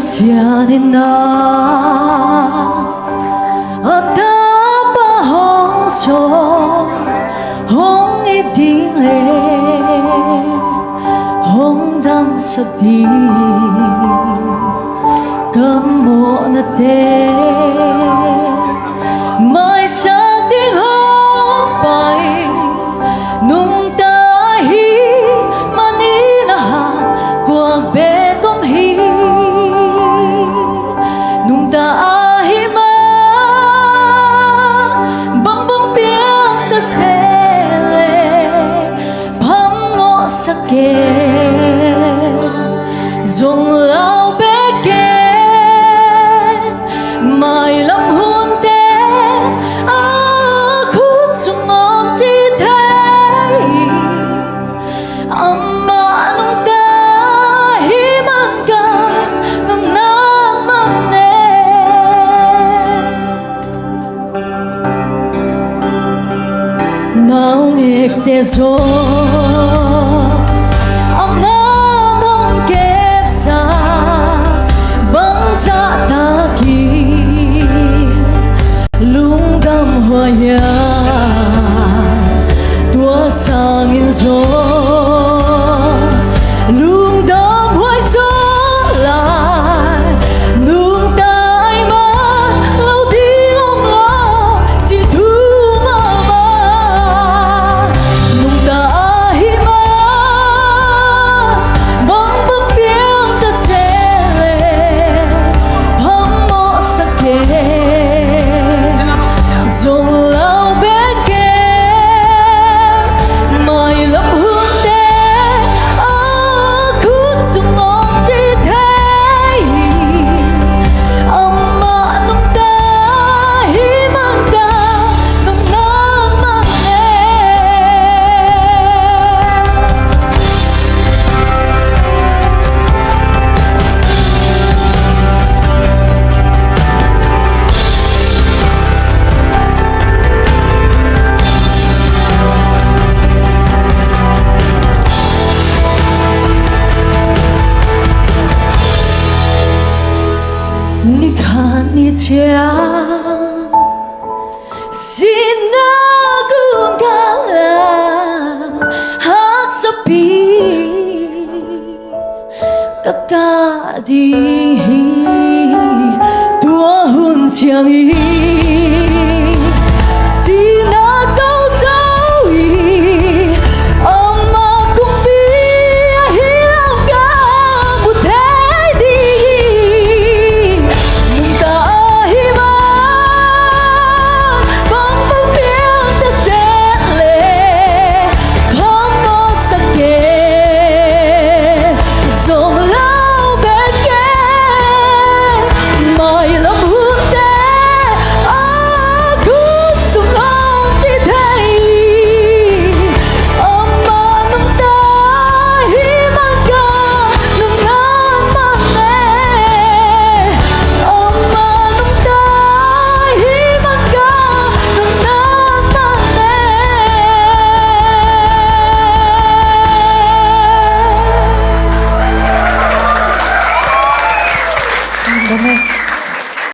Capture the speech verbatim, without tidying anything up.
Pasian in a tapa hong sawm, hong it ding le hong damsak ding, ka mawhnate maisak ding hong pai. Nungta ahih manin a hang kuak bek om hi. Nungta ahih man bangbang piang ta se leh phamawhsak kei, zong lau bek kei. Mailam hunte a khut sung om ci thei, amah nungta ahih man ka nunnak man e. Naungekte zong amah hong kepsak, bangzahtakin lungdam huai hiam? Tua sangin zong lungdam huai zaw lai. Nungta ahih man lo ding om lo ci thu mahmah. Nungta ahih man bangbang piang ta se leh phamawhsak kei, zong lau bek kei. Mailam hunte a khut sung om ci thei, amah nungta ahih man ka nunnak man e. Ni khat ni ciang sihna gun kal a haksapi ka kah ding hi. Tua hun ciangin sihna zozo in amah kumpi ahi lo ka mu thei ding hi. Nungta ahih man bangbang piang ta se leh phamawhsak kei, zong lau bek kei. Mailam hunte a khut sung om ci thei, amah nungta ahih man ka nunnak man e. Amah nungta ahih man ka nunnak man e. Amen.